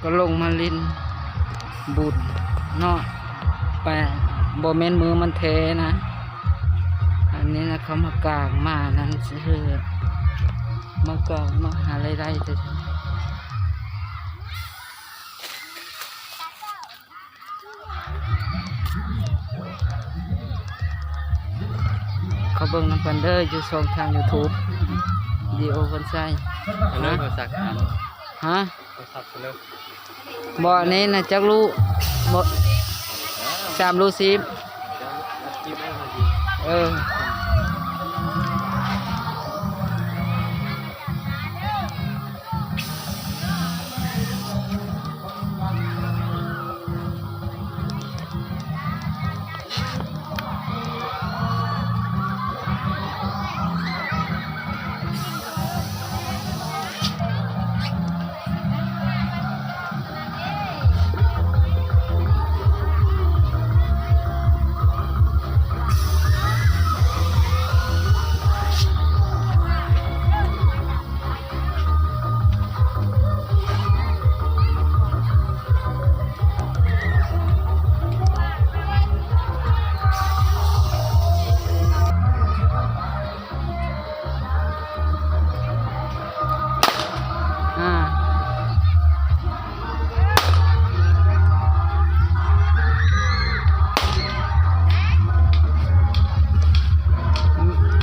ກໍລົງມາຫຼິ້ນບຸນເນາະ ໄປ ບໍ່ແມ່ນມື້ມັນແທ້ນະ. ອັນນີ້ນະ ເຂົາມາກາງມານັ້ນຊື່ໆ ມາກາງມາຫາລາຍໄດ້ຊື່ໆ. ເຂົ້າເບິ່ງນຳກັນເດີ ຢູ່ຊ່ອງທາງຢູທູບ ດີໂອ ຄອນໄຊ. ເລີຍ ຮະ? ໂທລະສັບ ຮະ? ໂທລະສັບເລີຍ. ບໍ່ ອັນນີ້ນະ ຈັກລູກ? ບໍ່ ສາມລູກສິບ. ເອີ.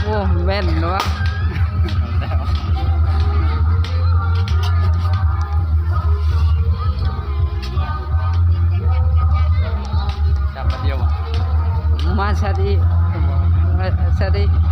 ໂອ້ ແມ່ນເນາະ. ຈັບບາດດຽວ ມາຊັດອີກ ຊັດອີກ.